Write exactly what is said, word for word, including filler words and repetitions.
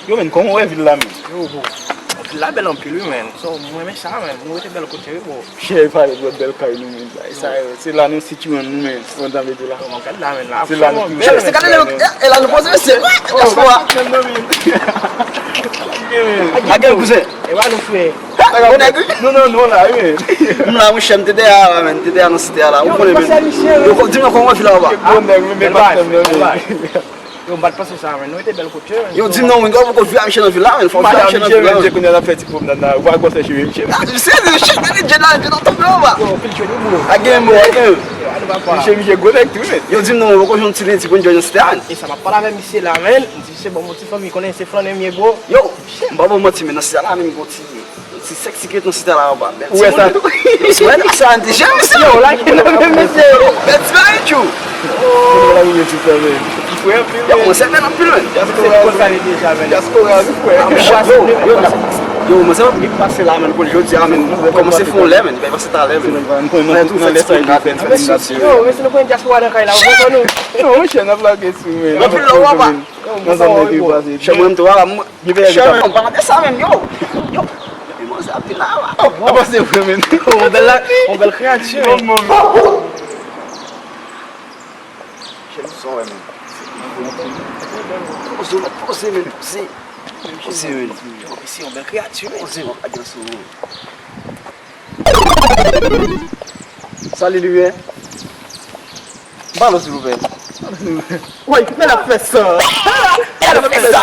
Yo, men, kòman w wè vil la, men? Yo, bro. Vil la bèl anpil, wi, men. So, mwen renmen sa, men. Nou rete bèl kote, wi, bro. Chè, e pa yo dwèt bèl kay nou, men. Sa, sa, se la nou sitiye nou, men. Ou konn sa m vle di la? Yo, man, gad la, men, la. Se la nou sitiye nou, men. Se gade lè, e la nou poze, mesye. Dyaspora. A gen kouzen. E pa nou frè. Bon nèg, wi. Non, non, non, la, wi, men. M la, monchè, m te dèyè a la, men. M te dèyè a nan site a la. Ou konnen, men. Yo, di m non, kòman w wè vil la, papa? Bon nèg, men, men pa fè m, non, men. Yo, m pa t panse sa, men. Nou rete bèl kote, men. Yo, di m non, men, gade poko vi a misye nan vil la, men. Fò vi a misye nan vil la, men. Kounye a n ap fè ti pwomnad la. Ou pa konsèy cheve misye. Ah, misye, misye, misye, Djena, Djena tonbe anba. Yo, pil cheve, bro. A gen, bro, a gen. Yo, nou pa pa. Misye, misye gwo nèg tou, men. Yo, di m non, men, poko jwenn ti lendi pou n jwenn nan site a, men. E sa, m ap pale avèk misye la, men. M di, misye, bon, bon ti fanmi, konnen se flannen m ye, bro. Yo, m pa ba w manti, men, nan site a la, men, m gon ti Ti sèks ki ret nan site la anba. Bèl timoun. Ou wè sa? Ou wè sa, ti jèn, mesye. Yo, la ki nan men, mesye. Bèl ti bagay, tjou. Yo, mwen se bèl anpil, men. Dyaspora, se konsa li deja, men. Dyaspora, wi, frè. Yo, yo, yo, mwen se pa pou pase la, men, pou jodi a, men. Kòmanse fè yon lè, men. Li pa pase talè, men. Mwen tou fè ti kout la, men. Yo, men si nou konn dyaspora nan kay la, ou konn nou. Yo, monchè, n ap lage sou, men. Anpil love, papa. Nan zòn nèg yo pase. Chè mwen tou a la, mwen. Chè mwen, pa de sa menm, yo. Yo. Epi manzè ap vin la, wa. Oh, apa se vre, men. Oh, yon bèl la, yon bèl kreyati, men. Chè m, sa w wè, men. Poze, poze, men, poze. Poze, men. Yo, mesye, yon bèl kreyati, men. Poze, men, ak gason, men. Salut, Louis. Balo, silvouplè. Woy, men l ap fè sa. L ap fè sa.